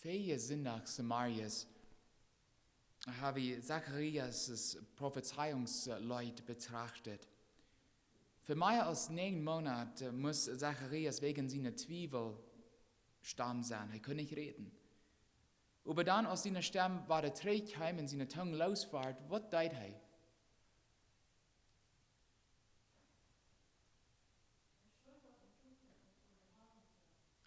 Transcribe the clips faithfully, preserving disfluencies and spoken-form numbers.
Vea Sindach zemorjes ha wie Zacharias' Profezeiungsleet betrachtet. Fa mea aus näajen Moonat must Zacharias wäajen siene Twiewel stomm sennen. Hee kunn nich räden. Oba dan, aus siene Stemm wada trigjkjeem un siene Tung loos wort, waut deed hee?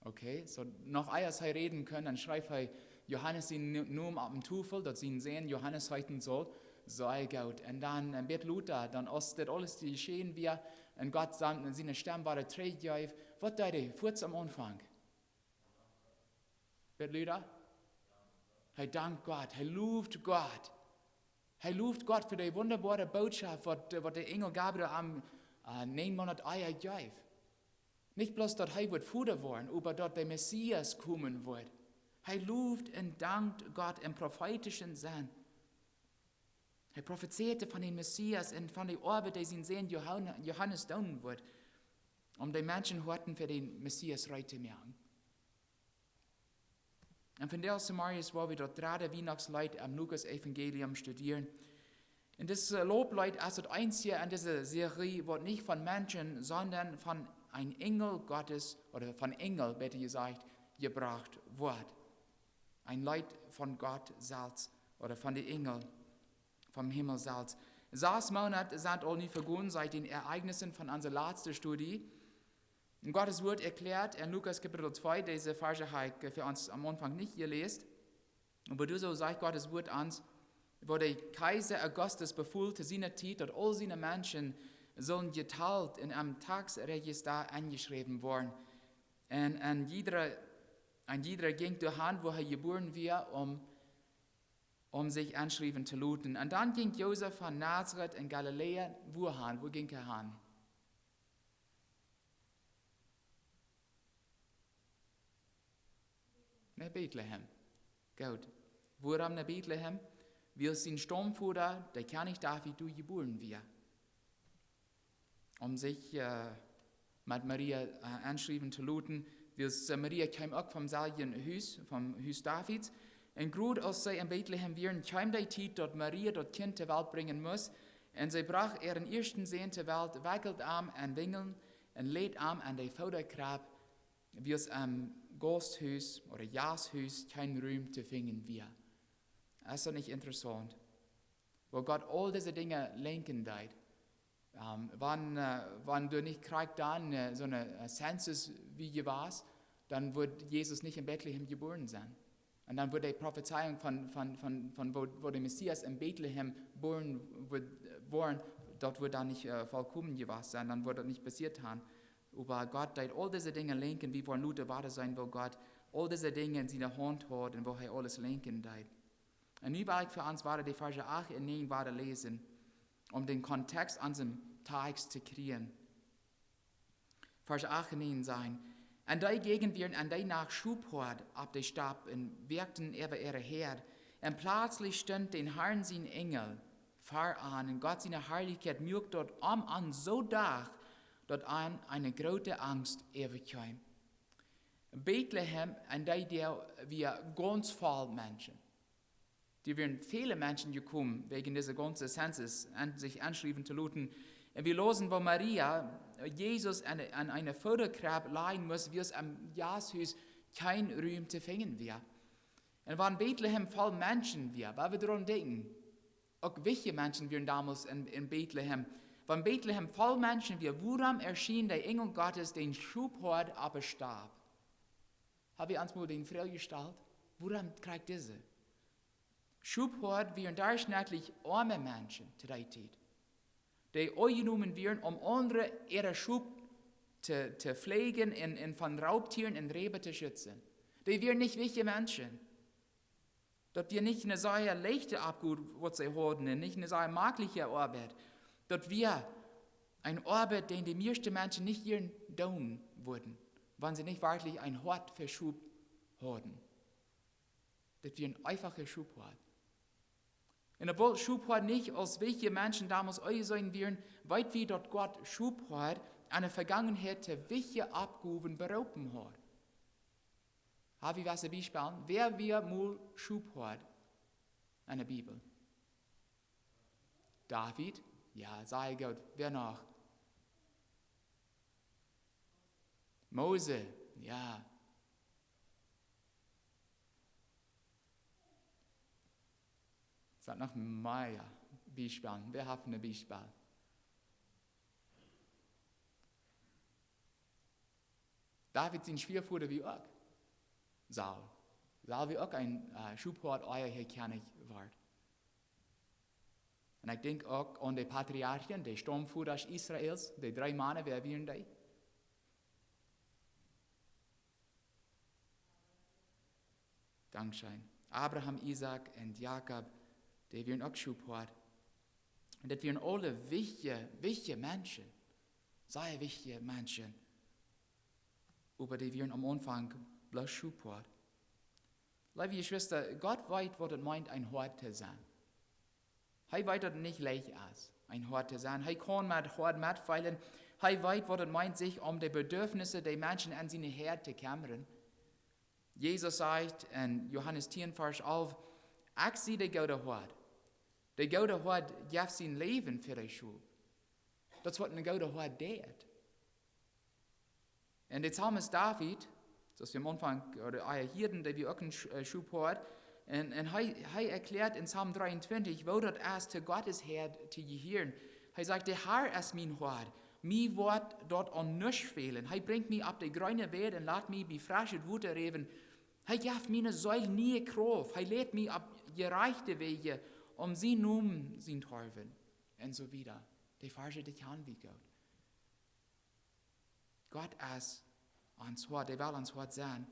Okay, soo noch ea hee räden kunn, dan schreef hee Johanes sienen Nu-, Nomen opp eene Tofel, daut sien Sän Johanes heeten sull. Soo, goot. Un dan een bät lota, dan aus dit aules jeschehen wia, un Gott sien, siene Stemm wada trigjjeef, waut deed hee fuaz aum Aunfank? Bät luda? Hee dankt Gott, hee loft Gott. Hee loft Gott fa de wundaboare Botschaft, waut, waut de Enjel Gabriel am, äh, näajen Moonat ea jeef. Nich bloos daut hee wudd Voda woaren, oba daut de Messias komen wudd. Hee loft un dankt Gott em profeetischen Senn. Hee profezeide von dän Messias un von de Oabeit, dee sien Sän Johan-, Johanes doonen wudd, om de Menschen Hoaten fa dän Messias reed to moaken. Un vondoag zemorjes woa wie daut dredde Wienachtsleet em Lukas Evangelium studieren. Un dit, äh, Lofleet es daut eensje en dise Serie, waut nich von Menschen, sonda von een Enjel Gottes, ooda von Enjel, bäta jesajcht, jebrocht woat. Een Leet von Gott selfst ooda von de Enjel vom Himmel selfst. Sas Moonat sent aul nu vegonen siet dän Ereignissen von onse latste Studie. Un Gottes Wort erkjläat en Lukas Kapitel twee, dise Varsch ha ekj fa ons aum Aunfank nich jeläst. Oba doa soo sajcht Gottes Wort ons, woo de Kjeisa Augustus befool to siene Tiet, daut aul siene Menschen sullen jetalt un em Taxregister enjeschräwen woaren. Un, un jiedra, un jiedra jinkj doahan, wua hee jebuaren wia, om, om sikj enschriewen to loten. Un dan jinkj Josef von Nazaret en Galiläa, wuahan? Wua jinkj hee han? No Betlehem. Goot. Wuarom no Betlehem? Wiels sien Staumvoda, de Kjennich David, doa jebuaren wia. Om sikj, äh, met Maria, äh, enschriewen to loten, wiels, äh, Maria kjeem uk vom selwjen Hus, vom Hus Davids. Un krakjt aus see en Betlehem wieren, kjeem de Tiet, daut Maria daut Kjint to Welt brinjen must. Un see brocht äaren ieeschten Sän to Welt, wekjeld am en Winjlen un läd am en de Fodakrebb, wiels em Gausthus ooda Jasthus kjeen Rum to finjen wia. Es daut nich interessaunt? Woo Gott aul dise Dinja lenkjen deed. Ähm, wan, äh, wan doa nich krakjt dan, äh, soone, äh, Zensus wia jewast, dan wudd Jesus nich en Betlehem jebuaren sennen. Un dan wudd de Profezeiunk von, von, von, von woo, woo de Messias en Betlehem jebuaren wudd, äh, woaren, daut wudd dan nich, äh, vollkomen jewast sennen, dan wudd daut nich passieet han. Oba Gott deed aul dise Dinja lenkjen, wie woaren lota wada seenen, woo Gott aul dise Dinja en siene Haunt haud un woo hee aules lenkjen deed. Un nu well ekj fa ons wada de Varsch acht un näajen wada läsen, om dän Kontext aun disen Tekjst to kjrieen. Varsch acht un näajen sajcht: Un dee Jäajent wieren en dee Nacht Schophoad opp de Stapp un woakten äwa äare Häad. Un pletslich stunt dän Harn sien Enjel ver an, un Gott siene Harlichkjeit muak daut om an soo docht, daut an eene groote Angst äwakjeem. Betlehem en dee Doag wia gaunz voll Menschen. Doa wieren väle Menschen jekomen, wäajen dise gaunze Zensus, en, sikj enschriewen to loten. Un wie läsen, woo Maria, äh, Jesus en, en eene Fodakrebb lajen must, wiels em Jasthus kjeen Rum to finjen wia. Un wan Betlehem voll Menschen wia, wan wie doaraun denkjen, uk wichtje Menschen wieren donmols en, en Betlehem. Wan Betlehem voll Menschen wia, wuarom erschien de Enjel Gottes dän Schophoad opp de Stapp? Ha wie ons mol dee Froag jestalt? Wuarom krakjt dise? Schophoad wieren derchschnittlich oame Menschen to dee Tiet, dee aunjenomen wieren, om aundre äare Schop to, to fleejen un, un von Raubtieren un Reiba to schutzen. Dee wieren nich wichtje Menschen. Daut wia nich eene sea leichte Oppgow, waut see hauden, un nich eene sea makliche Oabeit. Daut wia eene Oabeit, dee de mieeschte Menschen nich jieren doonen wudden, wan see nich werkjlich een Hoat fa Schop hauden. Daut wia eene eefache Schophoad. Un obwohl Schophoad nich aus wichtje Menschen donmols aunjeseenen wieren, weet wie, daut Gott Schophoad en de Vegangenheit to wichtje Oppgowen beroopen haud. Hab wie waut Biespels? Wäa wia mol Schophoad en de Bibel? David? Jo, sea goot. Wäa noch? Mose? Jo. Sent noch mea Biespels? Wäa haft een Biespel? David sien Schwiavoda wia uk Saul. Saul wia uk een, äh, Schophoad, ea hee Kjennich wort. Un ekj denkj uk aun de Patriarchen, de Staumvodasch Israels, de dree Mana, wäa wieren dee? Dankscheen. Abraham, Isaak un Jakob, dee wieren uk Schophoad. Un daut wieren aule wichtje, wichtje Menschen. Sea wichtje Menschen. Oba dee wieren aum Aunfank bloos Schophoad. Leewe Jeschwista, Gott weet, waut et meent, een Hoad to sennen. Hee weet, daut et nich leicht es, een Hoad to sennen. Hee kaun met Hoad metfeelen. Hee weet, waut et meent, sikj om de Bedarfnisse de Menschen en siene Häad to kjemmren. Jesus sajcht en Johanes tieen, Varsch alf: "Ekj sie de goode Hoad. De goode Hoad jeft sien Läwen fa de Schop." Daut es, waut een gooda Hoad deit. Un de Psalmist David, soo aus wie aum Aunfank, ooda ea hieeden, dee wia uk een Sch-, äh, Schophoad. Un, un hee, hee erkjläat en Psalm dreeuntwintich, woo daut es, to Gott siene Häad to jehieren. Hee sajcht: "De Herr es mien Hoad, mie woat daut aun nuscht fälen. Hee brinjt mie opp de jreene Weid un lat mie bie freschet Wota räwen. Hee jeft miene Seel niee Krauft. Hee leit mie opp jerajchte Wäaj, om sienen Nomen sienthaulwen." Un soo wieda. De Varsch, dee kjanen wie goot. Gott es ons Hoad, hee well ons Hoad sennen.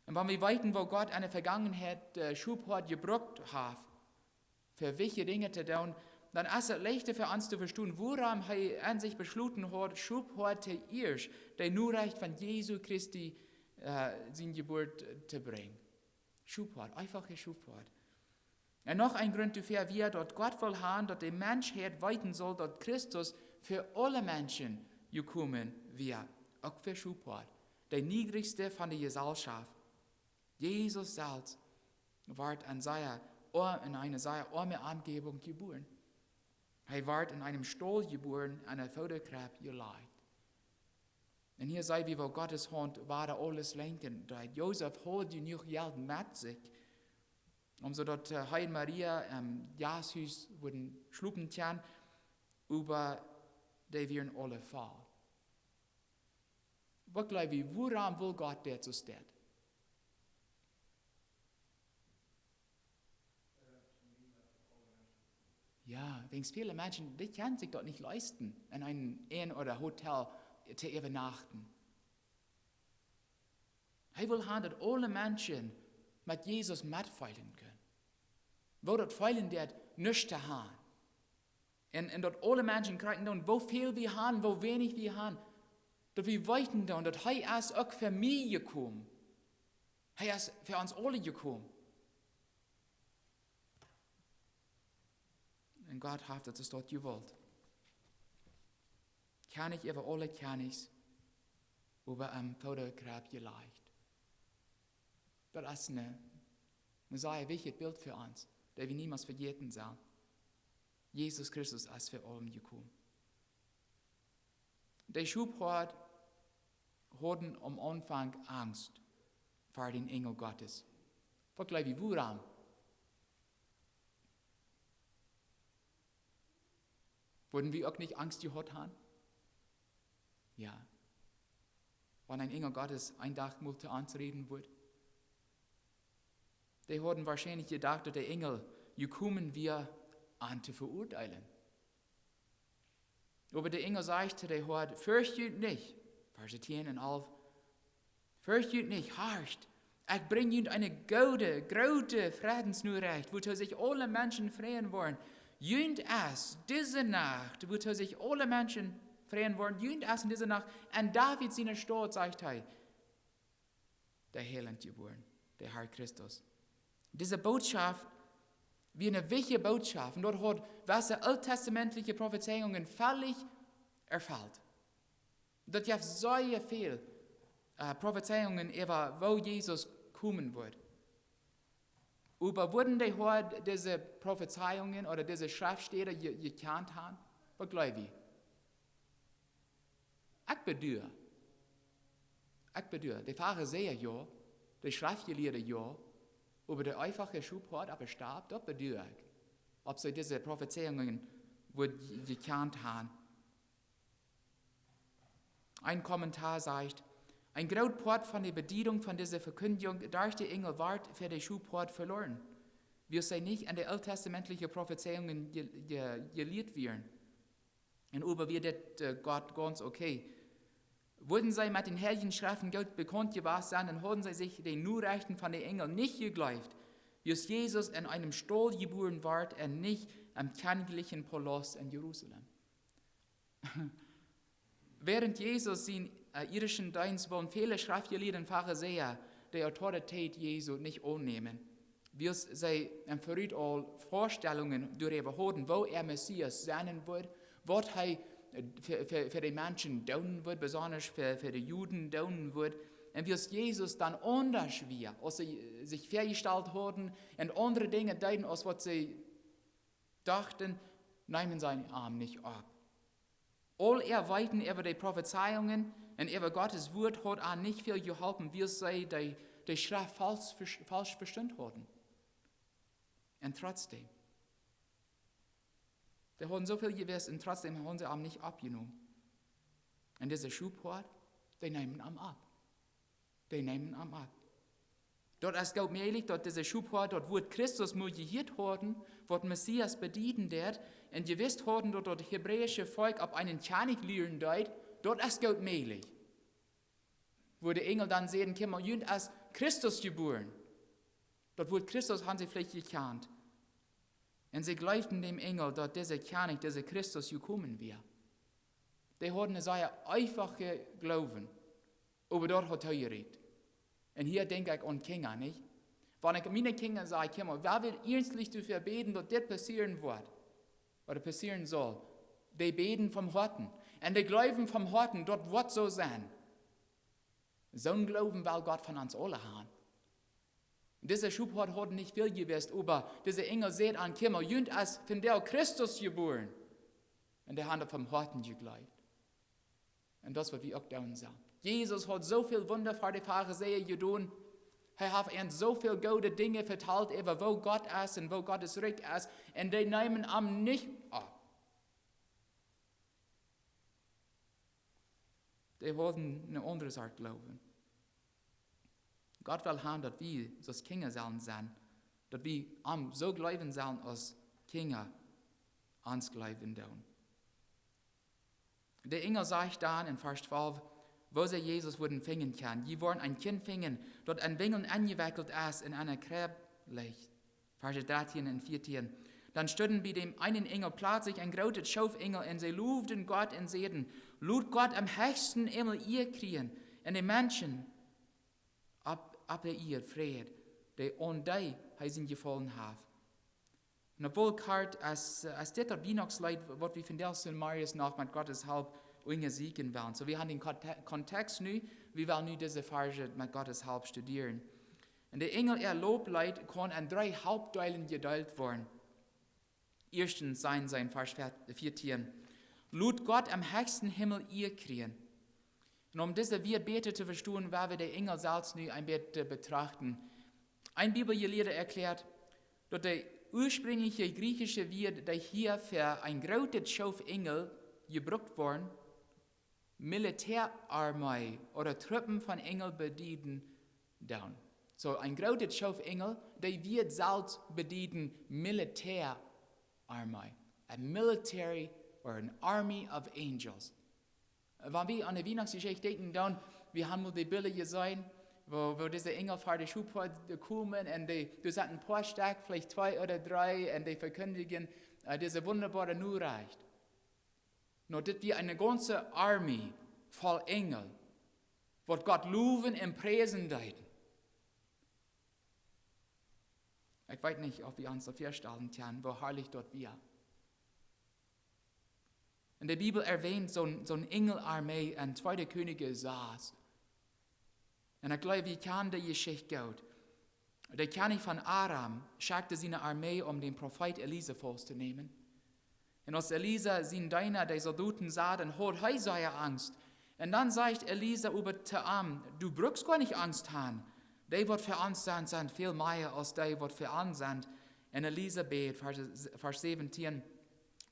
Un wan wie weeten, woo Gott en de Vegangenheit, äh, Schophoad jebrukt haft, fa wichtje Dinja to doonen, dan es et leichta fa ons to vestonen, wuarom hee aun sikj beschloten haud, Schophoad to ieescht de Norecht von Jesu Christi, äh, siene Jeburt to brinjen. Schophoad, eenfach Schophoad. Un noch een Grunt doafäa wia, daut Gott well haben, daut de Menschheit weeten sull, daut Christus fa aule Menschen jekomen wia, uk fa Schophoad, de niedrichste von de Jesellschaft. Jesus selfst wort en sea oa-, en eene sea oame Omjäwunk jebuaren. Hee wort en eenen Staul jebuaren, en eene Foderkjrebb jelajcht. Un hia seenen wie, woo Gott siene Haunt wada aules lenkjen deed. Josef haud jenuach Jelt met sikj, om soo daut, äh, hee un Maria em Jasthus wudden schlopen kjennen, oba dee wieren aule voll. Waut jleew jie, wuarom wull Gott dit soo steit? Jo, wäajen väle Menschen, dee kjennen sikj daut nich leisten, en een Inn ooda Hotel to äwanachten. Hee wull haben, daut aule Menschen met Jesus metfeelen kunnen. Woo daut feelen deit, nuscht to haben. Un, un daut aule Menschen kjrieen doonen, woo väl wie haben, woo weinich wie haben. Daut wie weeten doonen, daut hee es uk fa mie jekomen. Hee es fa ons aule jekomen. Un Gott haft daut soo jewult. Kjennich äwa aule Kjennichs, oba em Foderkjrebb jelajcht. Daut es een, een sea wichtjet Bilt fa ons, daut wie niemols vejäten sellen. Jesus Christus es fa aulem jekomen. De Schophoad hauden aum Aunfank Angst ver dän Enjel Gottes. Waut jleew jie, wuarom? Wudden wie uk nich Angst jehaut haben? Jo. Wan een Enjel Gottes een Dach mol to ons räden wudd. Dee hauden woarschienlich jedocht, daut de Enjel jekomen wia, an to veurteilen. Oba de Enjel sajcht to de Hoad: "Fercht junt nich." Varsch tieen un alf. "Fercht junt nich, horcht. Ekj brinj junt eene goode, groote Frädensnorecht, wuatoo sikj aule Menschen freien woaren. Junt es dise Nacht, wuatoo sikj aule Menschen freien woaren. Junt es en dise Nacht en David siene Staut," sajcht hee, "de Heilaunt jebuaren, de Herr Christus." Dise Bootschoft wia eene wichtje Bootschoft. Un daut haud wesse ooltestamentliche Profezeiungen völlich erfelt. Daut jeft sea väl, äh, Profezeiungen äwa woo Jesus komen wudd. Oba wudden dee Hoad dise Profezeiungen ooda dise Schreftstäden je-, jekjant haben? Waut jleew jie? Ekj bedua. Ekj bedua. De Farisäa jo, de Schreftjelieede jo, oba de eefache Schophoad opp de Stap, daut bedua ekj. Auf see dise Profezeiungen wudden je-, jekjant haben. Een Kommentar sajcht: Een groot Poat von de Bediedunk von dise Vekjindjunk derch de Enjel wort fa de Schophoad veloaren, wiels see nich aun de ooltestamentliche Profezeiungen je-, je-, jelieet wieren. Un oba wia dit, äh, Gott gaunz okay. Wudden see met dän Heiljen Schreften goot bekaunt jewast sennen, dan hauden see sikj de Norechten von de Enjel nich jejleeft, wiels Jesus en eenem Staul jebuaren wort un nich em kjennichlichen Palaust en Jerusalem. Wäarent Jesus sienen, äh, irdischen Deenst wullen väle Schreftjelieede un Farisäa de Autoritäten Jesu nich aunnämen, wiels see em Verut aul Väastalungen doaräwa hauden, woo de Messias sennen wudd, waut hee, äh, fa, fa, fa de Menschen doonen wudd, besonda fa, fa de Juden doonen wudd. Un wiels Jesus dan aundasch wia, aus see sikj väajestalt hauden, un aundre Dinja deed, aus waut see dochten, neemen see am nich opp. Aul äa Weeten äwa de Profezeiungen un äwa Gott sien Wuat haud an nich väl jeholpen, wiels see de, de Schreft faulsch, faulsch vestonen hauden. Un trotzdäm, dee hauden soo väl jewist un trotzdäm hauden see am nich oppjenomen. Un dise Schophoad, dee neemen am opp. Dee neemen am opp. Daut es goot mäajlich, daut dise Schophoad daut Wuat Christus mol jehieet hauden, waut Messias bedieden deed, un jewist hauden, daut daut hebräische Volkj opp eenen Kjennich luaren deed. Daut es goot mäajlich. Woo de Enjel dan säden: Kjikj mol, junt es Christus jebuaren. Daut Wuat Christus hauden see veleicht jekjant. Un see jleewden däm Enjel, daut dise Kjennich, dise Christus jekomen wia. Dee hauden een sea eefachen Gloowen. Oba daut haud hee jerieekjt. Un hia denkj ekj aun Kjinja, nich? Wan ekj miene Kjinja saj: Kjikj mol, wie wellen iernstlich doafäa bäden, daut dit passieren woat, ooda passieren saul. Dee bäden von Hoaten. Un dee jleewen von Hoaten, daut woat soo sennen. Soon Gloowen well Gott von ons aule haben. Dise Schophoad hauden nich väl jewist, oba dise Enjel säd an: Kjikj mol, junt es vondoag Christus jebuaren. Un dee hauden daut von Hoaten jejleewt. Un daut es, waut wie uk doonen sellen. Jesus haud soo väl Wunda fa de Farisäa jedonen. Hee haft an soo väl goode Dinja vetalt äwa woo Gott es un woo Gott sien Rikj es. Un dee neemen am nich opp. Dee hauden een aundren Sort Gloowen. Gott well haben, daut wie soo aus Kjinja sellen sennen, daut wie am soo jleewen sellen, aus Kjinja ons jleewen doonen. De Enjel sajcht dan en Varsch twalf, woo see Jesus wudden finjen kjennen. Jie woaren een Kjint finjen, daut en Winjel enjewekjelt es un en eene Kjrebb licht. Varsch dartieen un vieetieen. Dan stunden bie däm eenen Enjel plötzlich eene groote Schoof Enjel un see lowden Gott un säden: Lot Gott em hechsten Himmel Ea kjrieen un de Menschen opp, opp de Ieed Fräd, dee aun dee hee sien Jefaulen haft. Un opp woll kort es, es dit daut Wienachtsleet, waut wie vondoag soo mau noch met Gott siene Help unjasieekjen wellen. Soo, wie haben dän Konte-, Kontext nu, wie wellen nu dise Varsch met Gott siene Help studieren. Un de Enjel äa Lofleet kaun en dree Hauptdeelen jedeelt woaren. Ieeschtens sajcht see en Varsch vieetieen: Lot Gott em hechsten Himmel Ea kjrieen. Un om dise Wieed bäta to vestonen, woa wie de Enjel selfst nu een bät betrachten. Een Bibeljelieeda erkjläat, daut de uasprinjliche griechische Wieed, dee hia fa eene groote Schoof Enjel jebrukt woaren, Militäararmee ooda Truppen von Enjel bedieden doonen. Soo, eene groote Schoof Enjel, dee Wieed selfst bedieden Militäararmee. A military or an army of angels. Wan wie aun de Wienachtsjeschicht denkjen, dan, wie haben mol de Bilda jeseenen, woo, woo dise Enjel ver de Schophoad komen un dee, doa sent een poa Stekj, veleicht twee ooda dree, un dee vekjindjen, äh, dise wundaboare Norecht. Nu, dit wia eene gaunze Armee voll Enjel, waut Gott lowen un priesen deeden. Ekj weet nich, auf wie ons daut väastalen kjennen, woo harlich daut wia. Un de Bibel erwähnt soon, soon Enjelarmee en Tweede Kjennichs sas. Un ekj jleew, wie kjanen de Jeschicht goot. De Kjennich von Aram schekjt siene Armee, om dän Profeet Elisa faust to nämen. Un aus Elisa sien Deena de Soldoten sach, dan haud hee sea Angst. Un dan sajcht Elisa oba to am: "Du brukst goanich Angst han. Dee, waut fa ons sent, sent väl mea aus dee, waut fa an sent." Un Elisa bäd, Varsch, Varsch säwentieen,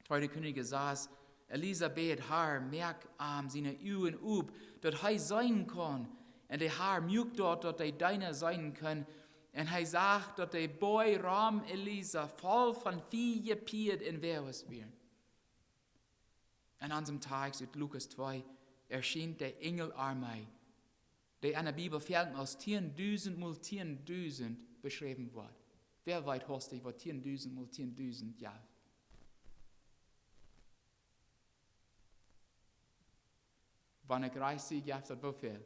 Tweede Kjennichs sas: Elisa bäd: "Herr, moak am siene Uagen op, daut hee seenen kaun." Un de Herr muak daut, daut de Deena seenen kunn. Un hee sach, daut de Boaj rom Elisa voll von Fia, Pieed un Woages wieren. En onsem Tekjst ut Lukas twee erschient de Enjelarmee, dee en de Bibel foaken aus tieendusent mol tieendusent beschräwen woat. Wäa weet hastich, waut tieendusent mol tieendusent jeft? Wan ekj rajcht sie, jeft daut woo väl?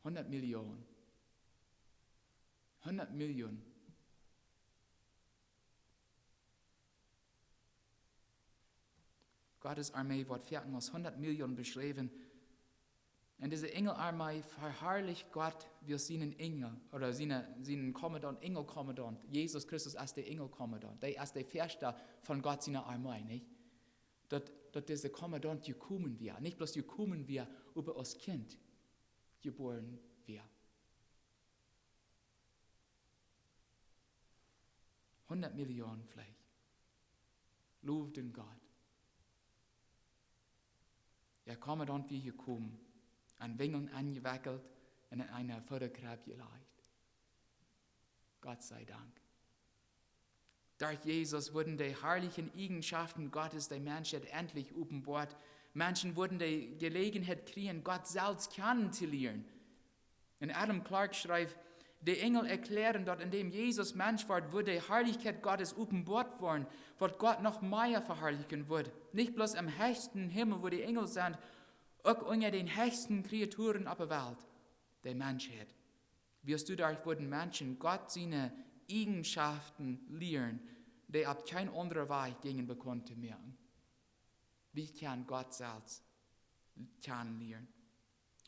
Hundat Millionen. Hundat Millionen. Gottes Armee woat foaken aus hundat Millionen beschräwen. Un dise Enjelarmee veharlicht Gott wiels sienen Enjel, ooda siene, sienen Kommandant, Enjelkommandant. Jesus Christus es de Enjelkommandant. Dee es de Väaschta von Gott siene Armee, nich? Daut, daut dise Kommandant jekomen wia. Nich bloos jekomen wia, oba aus Kjint jebuaren wia. Hundat Millionen veleicht lowden Gott. De Kommandant wia jekomen, en Winjlen enjewekjelt un en eene Foodakjrebb jelajcht. Gott sie Dank. Derch Jesus wudden de harlichen Eigenschaften Gottes de Menschheit endlich openboat. Menschen wudden de Jeläajenheit kjrieen, Gott selfst kjanen to lieren. Un Adam Clarke schrift: "De Enjel erkjläaren, daut endäm Jesus Mensch wort, wudd de Harlichkjeit Gottes openboat woaren, waut Gott noch mea veharlichen wudd. Nich bloos em hechsten Himmel, wua de Enjel sent, uk unja dän hechsten Kreaturen opp de Welt, de Menschheit. Wiels doaderch wudden Menschen Gott siene Eigenschaften lieren, dee opp kjeen aundren Wajch jinjen bekaunt to moaken." Wie kjennen Gott selfst kjanen lieren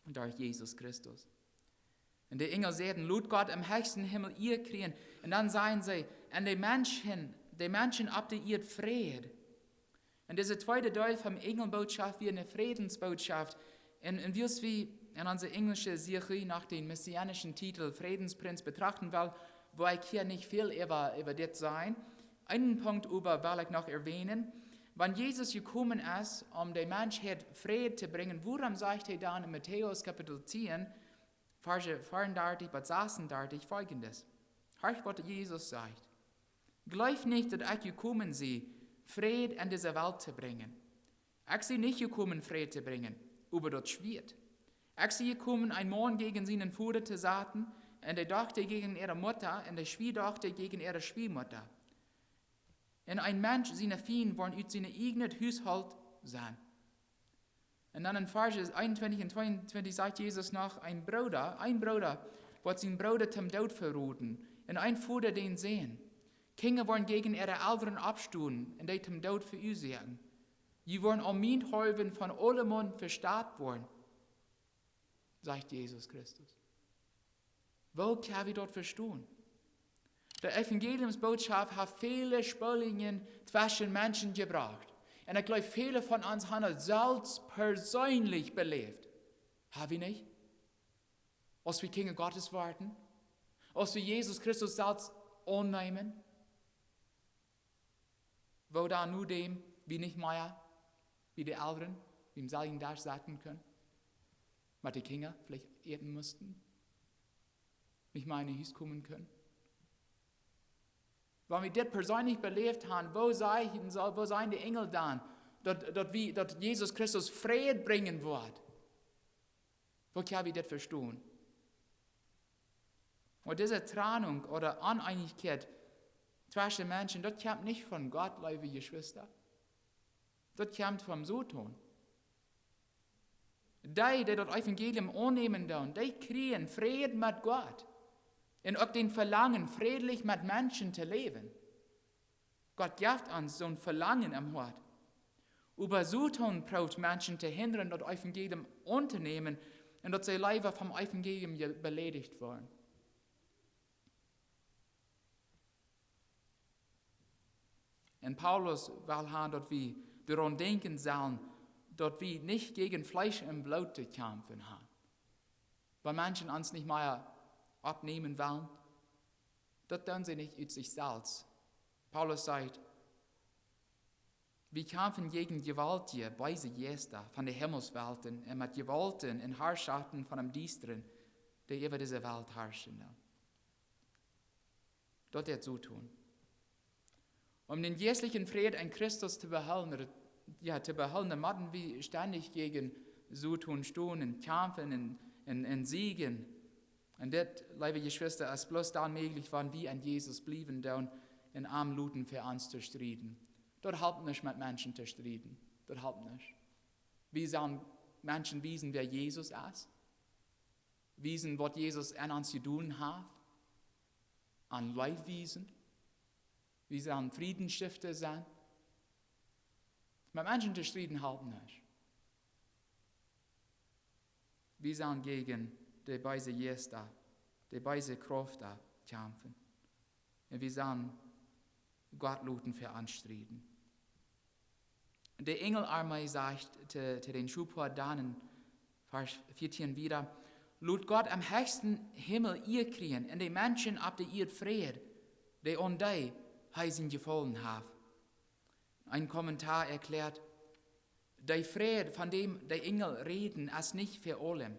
derch Jesus Christus. Un de Enjel säden: "Lot Gott em hechsten Himmel Ea kjrieen." Un dan sajen see: "Un de Menschen, de Menschen opp de Ieed Fräd." Un dise tweede Deel von Enjelbootschoft wia eene Frädensbootschoft. Un, un wiels wie en onse enjlische Serie no dän messianischen Titel Frädensprinz betrachten wellen, woa ekj hia nich väl äwa, äwa dit sajen. Eenen Punkt oba well ekj noch erwähnen. Wan Jesus jekomen es, om de Menschheit Fräd to brinjen, wuarom sajcht hee dan en Matäus Kapitel tieen, Varsch veeaundartich bat sasundartich foljendet? Horcht, waut Jesus sajcht: "Jleeft nich, daut ekj jekomen sie, Fräd en dise Welt to brinjen. Ekj sie nich jekomen, Fräd to brinjen, oba daut Schwieet. Ekj sie jekomen, een Maun jäajen sienen Voda to saten, un de Dochta jäajen äare Mutta, un de Schwiadochta jäajen äare Schwiamutta. Un een Mensch siene Fiend woaren ut sien ieejnet Husholt sennen." Un dan en Varsch eenuntwintich un tweeuntwintich sajcht Jesus noch: "Een Brooda, een Brooda woat sienen Brooda toom Doot veroden, un een Voda dän Sän. Kjinja woaren jäajen äare Elren oppstonen un dee toom Doot veuasoaken. Jie woaren om mienthaulwen von aulemaun vestat woaren", sajcht Jesus Christus. Woo kjenn wie daut vestonen? De Evangeliumsbootschoft haft väle Spaulinjen tweschen Menschen jebrocht. Un ekj jleew, väle von ons haben daut selfst perseenlich beläft. Hab wie nich? Aus wie Kjinja Gottes worden? Aus wie Jesus Christus selfst aunnämen? Woo dan nu dän, wie nich mea bie de Elren biem selwjen Desch setten kunnen, met de Kjinja veleicht äten musten, nich mea en Hus komen kunnen? Wan wie dit perseenlich beläft haben, woo sajen, woo sajen de Enjel dan, daut, daut wie, daut Jesus Christus Fräd brinjen woat? Woo kjenn wie dit vestonen? Oba dise Trennunk ooda Oneenichkjeit tweschen Menschen, daut kjemt nich von Gott, leewe Jeschwista. Daut kjemt vom Soton. Dee, dee daut Evangelium aunnämen doonen, dee kjrieen Fräd met Gott. Un uk dän Velangen, frädlich met Menschen to läwen. Gott jeft ons soon Velangen em Hoat. Oba Soton prooft Menschen to hindren, daut Evangelium auntonämen, un daut see leewa vom Evangelium je-, beleidicht woaren. Un Paulus well haben, daut wie doaraun denkjen sellen, daut wie nich jäajen Fleesch un Bloot to kjamfen haben. Wan Menschen ons nich mea aunnämen wellen, daut doonen see nich ut sikj selfst. Paulus sajcht, wie kjamfen jäajen jewaultje, beese Jeista von de Himmelswelten un met Jewaulten un Harschaften von däm Diestren, dee äwa dise Welt harschen. Daut deit Soton. Om dän jeistlichen Fräd en Christus to behoolen, jo, to behoolen, dan motten wie stendich jäajen Soton stonen un kjamfen un, un, un siegen. Un dit, leewe Jeschwista, es bloos dan mäajlich, wan wie aun Jesus bliewen doonen un am loten fa ons to strieden. Daut halpt nich, met Menschen to strieden. Daut halpt nich. Wie sellen Menschen wiesen, wäa Jesus es. Wiesen, waut Jesus aun ons jedonen haft. Aun Leew wiesen. Wie sellen Friedenstifta sennen. Met Menschen to strieden halpt nich. Wie sellen jäajen de beese Jeista, de beese Kraften kjamfen. Un wie sellen Gott loten fa ons strieden. De Enjelarmee sajcht to, to dän Schophoad dan en Varsch vieetieen wieda: Lot Gott em hechsten Himmel Ea kjrieen un de Menschen opp de Ieed Fräd, dee aun dee hee sien Jefaulen haft. Een Kommentar erkjläat: De Fräd, von däm de Enjel räden, es nich fa aulem.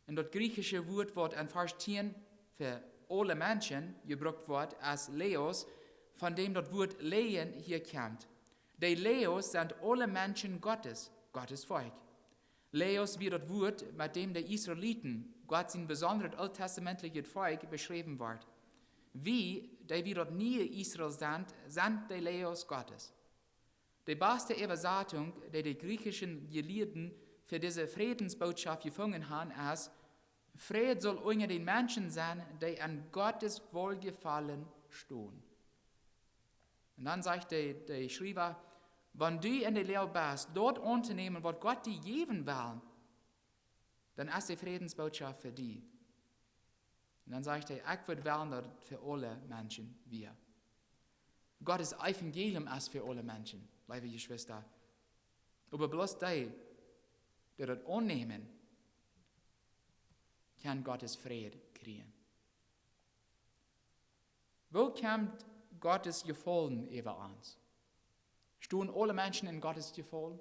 Un daut griechische Wuat, waut en Varsch tieen fa aule Menschen jebrukt woat, es Laos, von däm daut Wuat Läajen hia kjemt. De Laos sent aule Menschen Gottes, Gottes Volkj. Laos wia daut Wuat, met däm de Israeliten, Gott sien besondret ooltestamentlichet Volkj, beschräwen woat. Wie, dee wie daut niee Israel sent, sent de Laos Gottes. De baste Äwasatunk, dee de griechischen Jelieeden fa dise Frädensbootschoft jefungen haben, es: Fräd saul unja dän Menschen sennen, dee aun Gottes Woljefaulen stonen. Un dan sajcht de, de Schriewa: Wan du en de Loag best, daut auntonämen, waut Gott die jäwen well, dan es de Frädensbootschoft fa die. Un dan sajcht hee: Ekj wudd wellen, daut et fa aule Menschen wia. Gottes Evangelium es fa aule Menschen, leewe Jeschwista. Oba bloos dee, dee daut aunnämen, kjennen Gottes Fräd kjrieen. Woo kjemt Gottes Jefaulen äwa ons? Stonen aule Menschen en Gottes Jefaulen?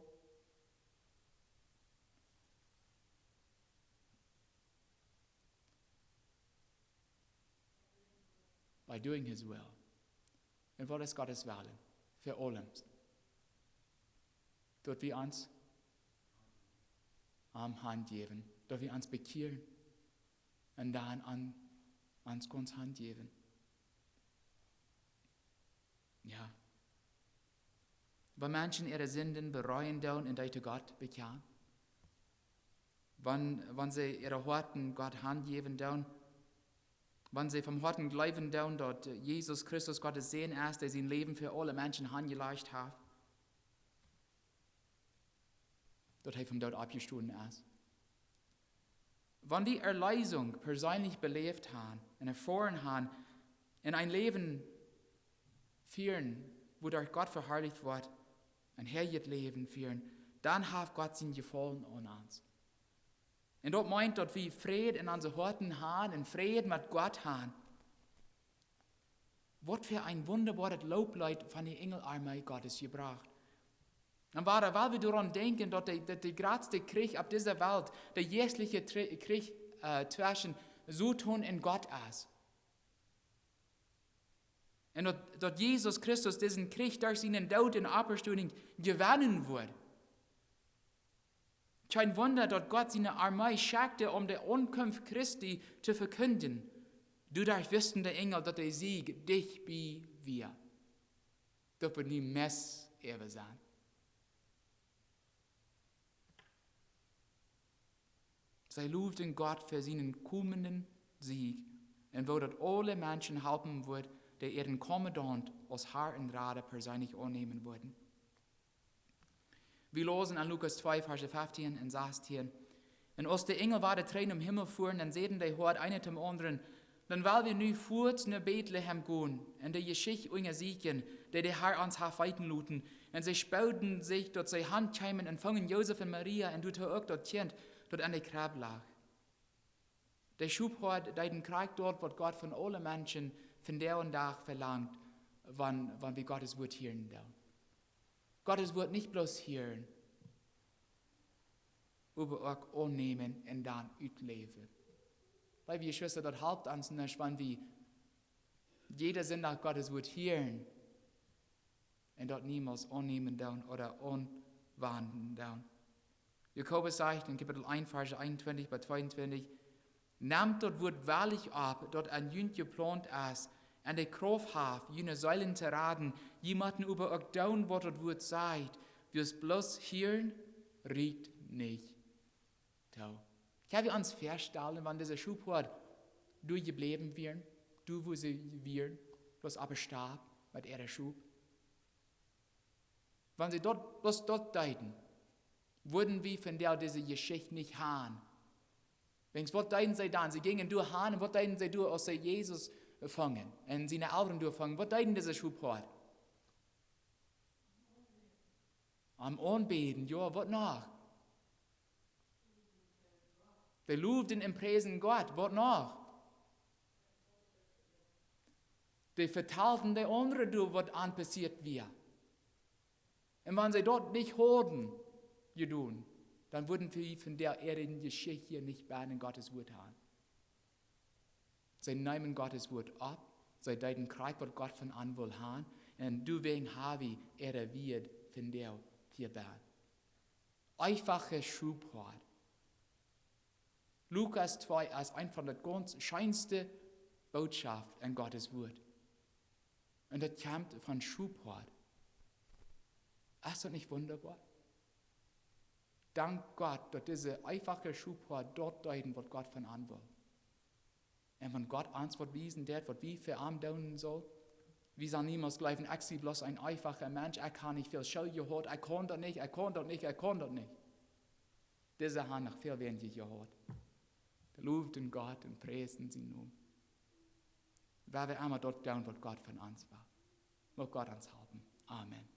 By doing his will. Un waut es Gottes Wellen? Fa aulem. Daut wie ons am hanjäwen, daut wie ons bekjieren un dan aun, ons gaunz hanjäwen. Jo. Wan Menschen äare Sinden bereuen doonen un dee to Gott bekjanen, wan, wan see äare Hoaten Gott hanjäwen doonen, wan see von Hoaten jleewen doonen, daut, äh, Jesus Christus Gottes Sän es, dee sien Läwen fa aule Menschen hanjelajcht haft, daut hee vom Doot oppjestonen es. Wan wie Erleesunk perseenlich beläft haben un erfoaren haben, un een Läwen fieren, wuaderch Gott veharlicht woat, een heiljet Läwen fieren, dan haft Gott sien Jefaulen aun ons. Un daut meent, daut wie Fräd en onse Hoaten haben un Fräd met Gott haben. Waut fa een wundaboaret Loofleet von de Enjelarmee Gottes jebrocht. Un wada, wiels wie doaraun denkjen, daut de, daut de jratste Kjrich opp dise Welt, de jeistliche Tri-, Kjrich, äh, tweschen Soton un Gott es. Un daut, daut Jesus Christus disen Kjrich derch sienen Doot un Oppstonunk jewennen woat. Kjeen Wunda, daut Gott siene Armee schekjt, om de Aunkunft Christi to vekjindjen. Doaderch wisten de Enjel, daut de Sieg dicht bie wia. Daut woat nu meist äwa sennen. See lowden Gott fa sienen komenden Sieg un woo daut aule Menschen halpen woat, dee äaren Kommandant aus Herr un Rada perseenlich aunnämen wudden. Wie läsen en Lukas twee, Varsch feftieen un sastieen: Un aus de Enjel wada trigj nom Himmel fuaren, dan säden de Hoaden eena tom aundren: Dan well wie nu fuaz no Betlehem gonen un de Jeschicht unjasieekjen, dee de Har ons haft weeten loten. Un see spooden sikj, daut see han kjeemen, un fungen Josef un Maria un doa uk daut Kjint, daut en de Krebb lach. De Schophoad deed krakjt daut, waut Gott von aule Menschen vondoag dän Dach velangt, wan, wan wie Gott sien Wuat hieren doonen. Gott sien Wuat nich bloos hieren, oba uk aunnämen un dan utläwen. Leewe Jeschwista, daut halpt ons nich, wan wie jieda Sindach Gott sien Wuat hieren un daut niemols aunnämen doonen ooda aunwenjen doonen. Jakobus sajcht en Kapitel eent, Varsch eenuntwintich bat tweeuntwintich: "Nemt daut Wuat wellich opp, daut en junt jeplaunt es, un de Krauft haft, june Seelen to raden. Jie motten oba uk doonen, waut daut Wuat sajcht. Wiels bloos hieren rieekjt nich too." Kjenn wie ons väastalen, wan dise Schophoad doa jebläwen wieren, doa wua see wieren, bloos opp de Stap met äare Schop? Wan see daut, bloos daut deeden, wudden wie vondoag dise Jeschicht nich han. Wäajens waut deeden see dan? See jinjen doa han, un waut deeden see doa, aus see Jesus fungen un siene Elren doa fungen? Waut deeden dise Schophoad? Am aunbäden, jo, waut noch? Dee lowden un priesden Gott, waut noch? Dee vetalden de aundre doa, waut aun passieet wia. Un wan see daut nich hauden jedonen, dan wudden wie vondoag äare Jeschicht hia nich bie en Gott sien Wuat han. See neemen Gott sien Wuat opp, see deeden krakjt, waut Gott von an wull han, un doawäajen ha wie äare Wieed vondoag hia bie. Eefache Schophoad. Lukas twee es eent von de gaunz scheenste Bootschoft en Gott sien Wuat. Un daut kjemt von Schophoad. Es daut nich wundaboa? Dank Gott, daut dise eefache Schophoad daut deeden, waut Gott von an wull. Un wan Gott ons waut wiesen deit, waut wie fa am doonen sellen, wie sellen niemols jleewen: "Ekj sie bloos een eefacha Mensch, ekj hab nich väl School jehaut, ekj kaun daut nich, ekj kaun daut nich, ekj kaun daut nich." Dise han noch väl weinja jehaut. Dee lowden Gott un priesden sienen Nomen. Woa wie emma daut doonen, waut Gott von ons well. Mucht Gott ons halpen. Amen.